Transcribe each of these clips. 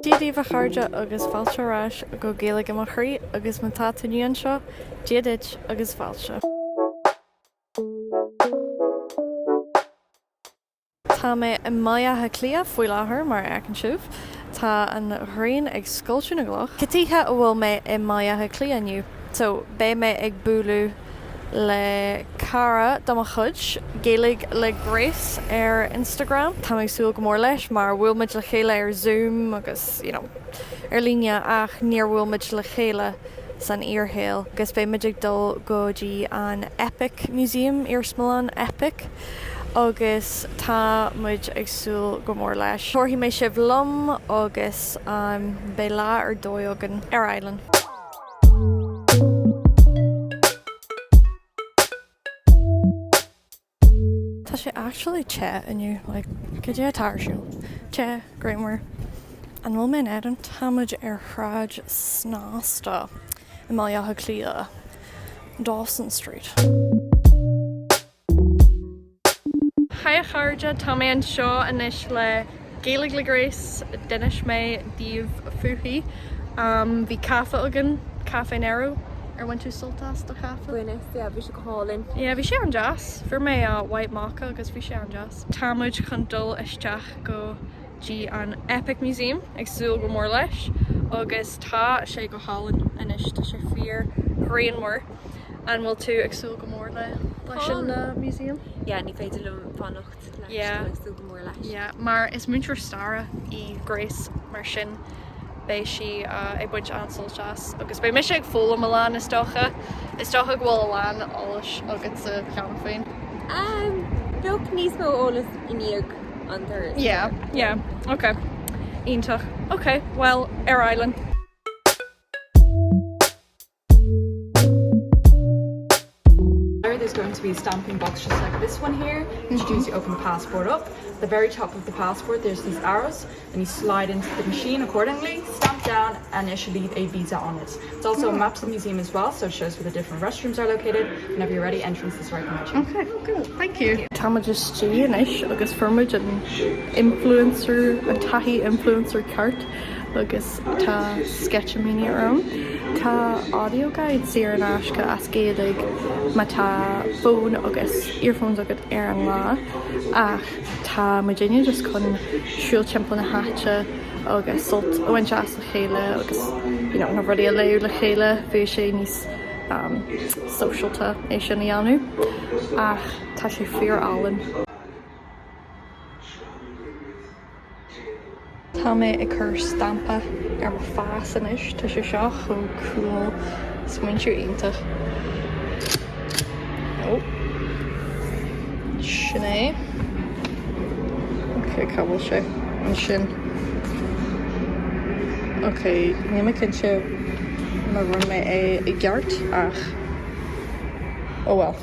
Dia daoibh a chairde agus fáilte ar ais go Gaeilge i mo chroí agus má tá tú nua anseo, Dia duit agus fáilte. Tá mé i mBaile Átha Cliath faoi láthair, mar a fheiceann sibh. Tá an ghrian ag scoilteadh na gcloch. Cad chuige a bhfuil mé i mBaile Átha Cliath inniu? So, beidh mé ag bualadh le cara de mo chuid, Gaeilge le Grace ar Instagram. Tá mé ag súil go mór leis mar bhuail muid le chéile ar Zoom agus, you know, ar líne ach níor bhuail muid le chéile san fhíorshaol agus beidh muid ag dul go dtí an Epic Museum, Iarsmalann Epic, agus tá muid ag súil go mór leis. Tabharfaidh mé sibh liom agus beidh lá ar dóigh againn. Ar aghaidh linn. Tá sé actually te inniu, like, cad é atá ar siúl? Te, grianmhar. An bhfuil mé in Éirinn? Tá muid ar Shráid Snasta i mBaile Átha Cliath, Dawson Street. Hi a chairde, tá mé anseo anois le Gaeilge le Grace, d'inis mé daoibh fúithi. Bhí caife againn, Café Nero. Ar bhain tú sult as do chaife? Bhaineas, yeah, bhí sé go hálainn. Yeah, bhí sé an-deas. Fuair mé white mocha agus bhí sé an-deas. Tá muid chun dul isteach go dtí an Epic Museum, ag súil go mór leis, agus tá sé go hálainn anois, tá sé fíor ghrianmhar. An bhfuil tú ag súil go mór le leis an museum? Yeah, ní féidir liom fanacht. leis, Yeah. tá mé ag súil go mór leis. Yeah, mar is múinteoir staire í Grace, mar sin beidh sí ag baint an-sult as agus beidh mise ag foghlaim a lán is dócha. Is dócha go bhfuil a lán eolais agatsa cheana féin. Um, beag níos mó eolas i ndiaidh an turas. Yeah, yeah, ok. Iontach. Ok, well, ar aghaidh linn. There's going to be a stamping box just like this one here. What you do is you open the passport up. At the very top of the passport there's these arrows and you slide into the machine accordingly, stamp down and it should leave a visa on it. It's also a map to the museum as well, so it shows where the different restrooms are located. Whenever you're ready, entrance is right behind you. Ok, cool, thank you. Tá muid istigh anois agus fuair muid an influencer, an taithí influencer ceart. agus tá sceitimíní orm. Tá audio guide saor in aisce as Gaeilge má tá fón agus earphones agat ar an lá ach tá muidinne just chun siúl timpeall na háite agus sult a bhaint as le chéile agus you know na rudaí a léamh le chéile. Bheadh sé níos um, sóisialta é sin a dhéanamh ach tá sé fíor álainn. Tá mé ag cur stampa ar mo phas anois, tá sé seo chomh cool, smaointiú iontach. Oh. Sin é. Ok, cá bhfuil sé? Ansin. Ok, níl mé cinnte má rinne mé é i gceart ach oh well.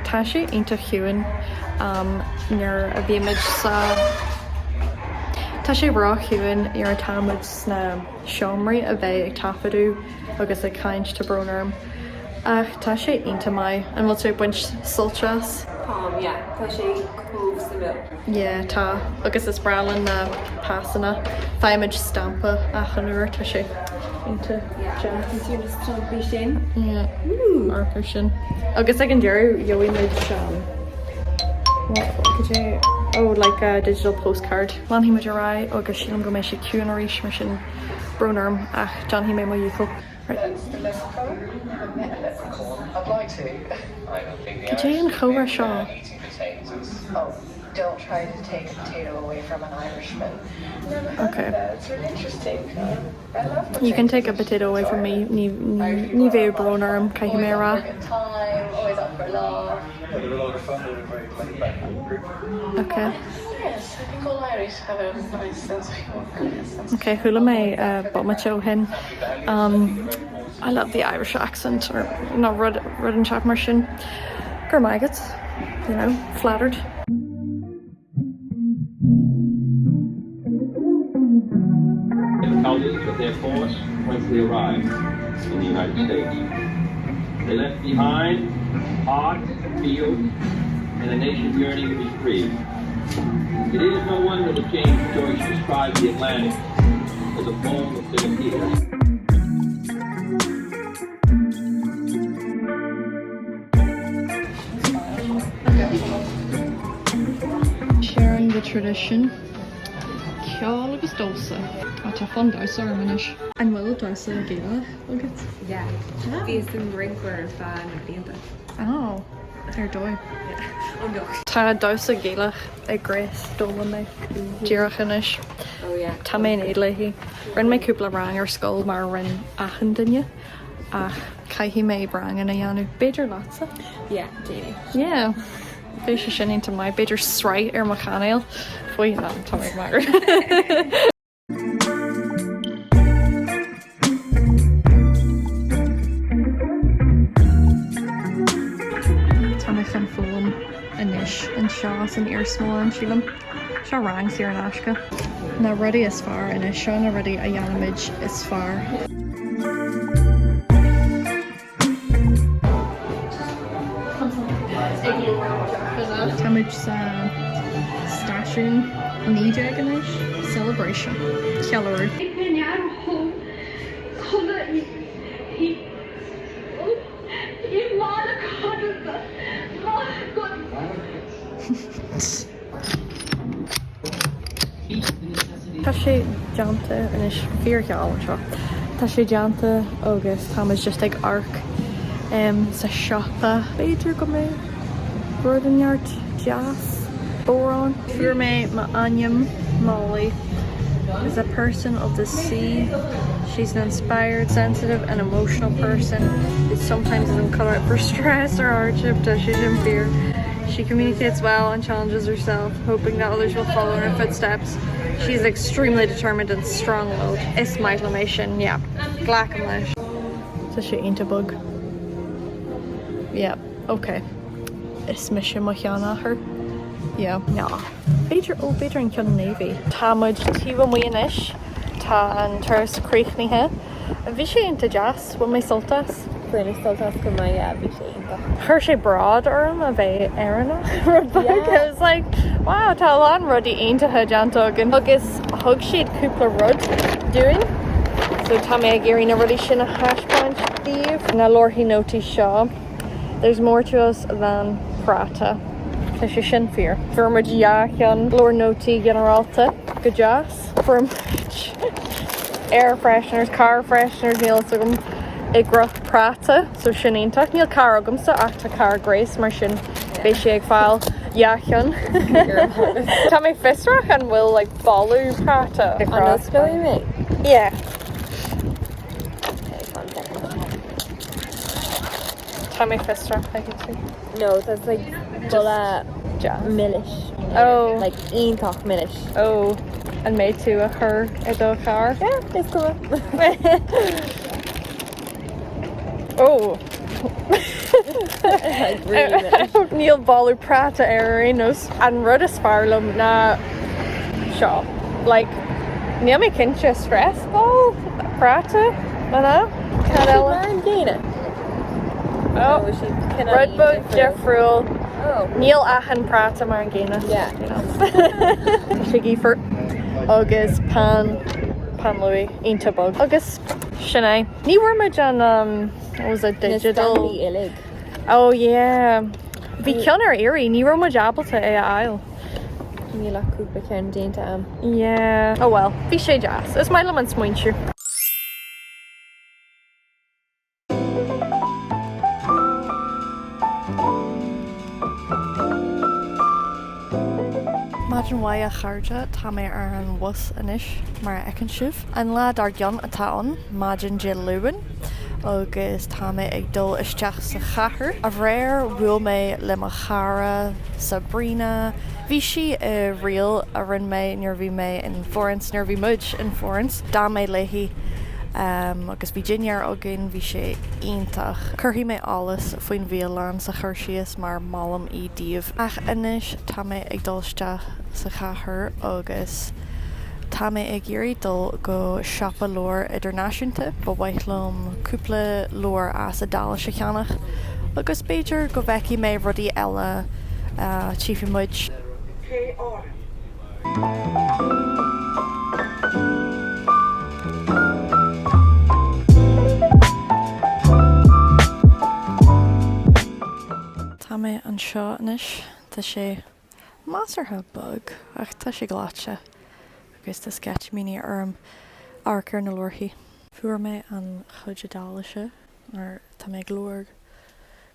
Tá sé iontach ciúin nuair a bhímid sa. Tá sé ró-chiúin nuair atá muid sna seomraí a bheith ag taifeadadh agus ag caint, tá brón orm. Ach tá sé iontach maith. An bhfuil tú ag baint sult as? Táim, yeah. Tá sé chomh suimiúil. Yeah, tá. Agus is breá linn na pasanna. Faighimid stampa achan uair, tá sé iontach Yeah, deas. tá na stampaí sin. Yeah, amharc air sin. Agus ag an deireadh, gheobhaidh muid um, what, cad é? Oh, like a digital postcard. Leanfaidh muid ar aghaidh agus sílim go mbeidh sé ciúin arís mar sin brón orm ach déanfaidh mé mo dhícheall. Cad é an chomhrá seo? Oh, don't try to take a potato away from an Irishman. Okay. You can take a potato away from me, ní ní bheadh brón orm, caithfidh mé a rá. Okay. Okay, chuala mé bomaite ó shin. Um, I love the Irish accent or nó rud rud inteacht mar sin. Go raibh maith agat, you know, flattered. Colleagues of their force once they arrived in the United States. They left behind hearts, fields, and a nation yearning to be free. It is no wonder that James Joyce described the Atlantic as a poem of bitter tears. Sharing the tradition. Ceol agus damhsa. Á tá fonn damhsa orm anois. An bhfuil damhsa Gaelach agat? Yeah. Bhíos im rinceoir ar feadh na blianta. Oh, ar dóigh. Oh no. Tá damhsa Gaelach ag Grace d'fhoghlaim mé díreach anois. Oh yeah. Tá mé in éad léi. Rinne mé cúpla rang ar scoil mar a rinne achan duine ach caithfidh mé ranganna a dhéanamh. B'fhéidir leatsa? Yeah, déanfaidh. Yeah. Beidh sé sin iontach maith. B'fhéidir sraith ar mo chainéal faoi ná tá mé ag magadh. Tá mé chun foghlaim anois anseo san iarsmalann, sílim. Seo rang saor in aisce. Na rudaí is fearr anois, seo na rudaí a dhéanaimid is fearr. Táimid sa stáisiún 19 anois. Celebration. Ceiliúradh. Tá sé déanta anois, fíorgheal anseo. Tá sé déanta agus táimid just ag amharc sa siopa. B'fhéidir go mbeidh rud inteacht deas, bodhrán. Fuair mé m'ainm, Molly is a person of the sea. She's an inspired, sensitive and emotional person who sometimes isn't cut out for stress or hardship. Tá sé sin fíor. She communicates well and challenges herself, hoping that others will follow in her footsteps. She's extremely determined and strong-willed. Is maith liom é sin, yeah. Glacaim leis. Tá sé iontach bog. Yeah, ok. Is mise mo sheanathair. Yeah. Ná. B'fhéidir, ó b'fhéidir an ceann navy. Tá muid taobh amuigh anois. Tá an turas críochnaithe. Bhí sé iontach deas. Bhain mé sult as. Bhaineas sult as go maith, yeah, bhí sé iontach. Chuir sé bród orm a bheith Éireannach, rud beag. I was like, wow, tá a lán rudaí iontacha déanta againn. Agus thug siad cúpla rud dúinn. So tá mé ag iarraidh na rudaí sin a thaispeáint daoibh. Na leabharthaí nótaí seo. There's more to us than práta. Tá sé sin fíor. Fuair muid dhá cheann leabhar nótaí ginearálta go deas. Fuair muid air fresheners, car fresheners, níl fhios agam i gcruth práta, so sin iontach. Níl carr agamsa ach tá carr Grace mar sin beidh sí ag fáil dhá cheann. Tá mé fiosrach an bhfuil like boladh práta i An gcruth. osclóidh mé? Yeah. Okay, one second. Tá mé fiosrach, I can see. No, that's like boladh milis. Oh. Like iontach milis. Oh, an mbeidh tú a chur i do charr? Yeah, is cuma. Oh. Like really milis. Níl boladh práta air ar aon nós. An rud is fearr liom ná seo. Like, níl mé cinnte stress ball? Práta? An ea? Cad eile? Mar an gcéanna. Oh, rud beag difriúil. Oh. Níl achan práta mar an gcéanna. Yeah. Tá sé gaofar. Agus pan, pan luaidhe, iontach bog. Agus sin é. Ní bhfuair muid an, um, what was it, Na digital? stampaí uilig. Oh yeah. Bhí ceann ar iarraidh, ní raibh muid ábalta é a fháil. Níl ach cúpla ceann déanta a'm. Yeah. Oh well, bhí sé deas. Is maith liom an smaointiú. Maidin mhaith a chairde, tá mé ar an bhus anois mar a fheiceann sibh. An lá dár gcionn atá ann, maidin Dé Luain, agus tá mé ag dul isteach sa chathair. Aréir bhuail mé le mo chara Sabrina. Bhí sí i reel a rinne mé nuair a bhí mé in Florence, nuair a bhí muid in Florence. D'fhan mé léi agus bhí dinnéar againn, bhí sé iontach. Cuirfidh mé eolas faoin bhialann sa chur síos mar molaim í daoibh. Ach anois tá mé ag dul isteach sa chathair agus tá mé ag iarraidh dul go siopa leabhar idirnáisiúnta. Ba mhaith liom cúpla leabhar as Iodáilis a cheannach agus b'fhéidir go bhfeicfidh mé rudaí eile, tchífidh muid. Tá mé anseo anois. Tá sé measartha bog ach tá sé gleoite agus tá sceitimíní orm amharc ar na leabharthaí. Fuair mé an chuid Iodáilise mar tá mé ag lorg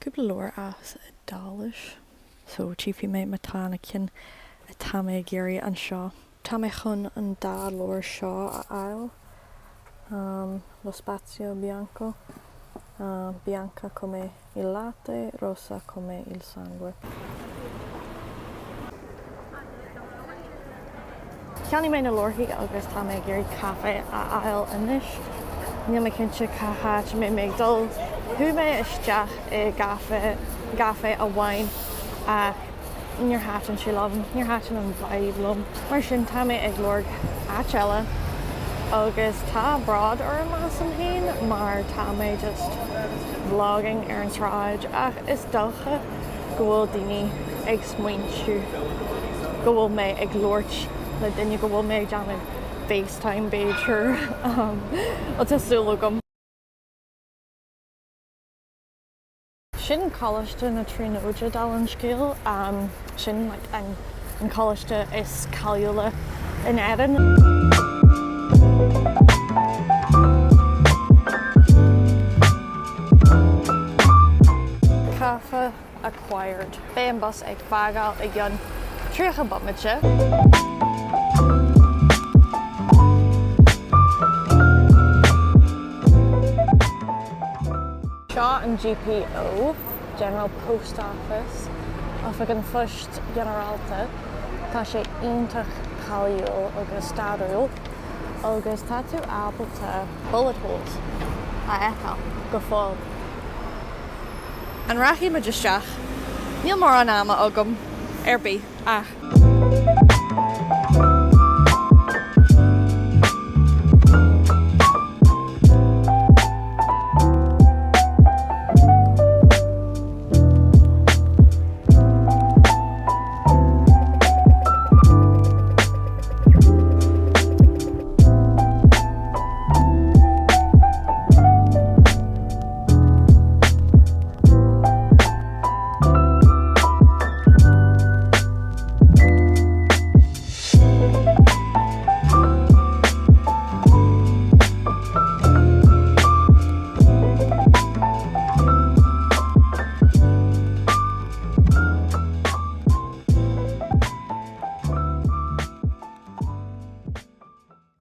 cúpla leabhar as Iodáilis so tchífidh mé má tá na cinn atá mé ag iarraidh anseo. Tá mé chun an dá leabhar seo a fháil, Lo Spazio Bianco, Bianca come il latte, rossa come il sangue. Cheannaigh mé na leabharthaí agus tá mé ag iarraidh caife a fháil anois. Níl mé cinnte cá háit a mbeidh mé ag dul. Chuaigh mé isteach i gcaife, gcaife amháin ach níor thaitin sé liom, níor thaitin an vibe liom. Mar sin tá mé ag lorg áit eile agus tá bród orm asam féin mar tá mé just vlogging ar an tsráid ach is dócha go bhfuil daoine ag smaointiú go bhfuil mé ag labhairt le duine, go bhfuil mé ag déanamh FaceTime b'fhéidir, bhuel tá súil agam. Sin Coláiste na Tríonóide, dála an scéil. Sin like an an coláiste is cáiliúla in Éirinn. Caife acquired. Beidh an bus ag fágáil i gceann 30 bomaite. Seo an GPO, General Post Office, Oifig an Phoist Ghinearálta. Tá sé iontach cáiliúil agus stairiúil agus tá tú ábalta bullet holes a fheiceáil go fóill. An rachaidh muid isteach? Níl mórán ama agam ar bith ach.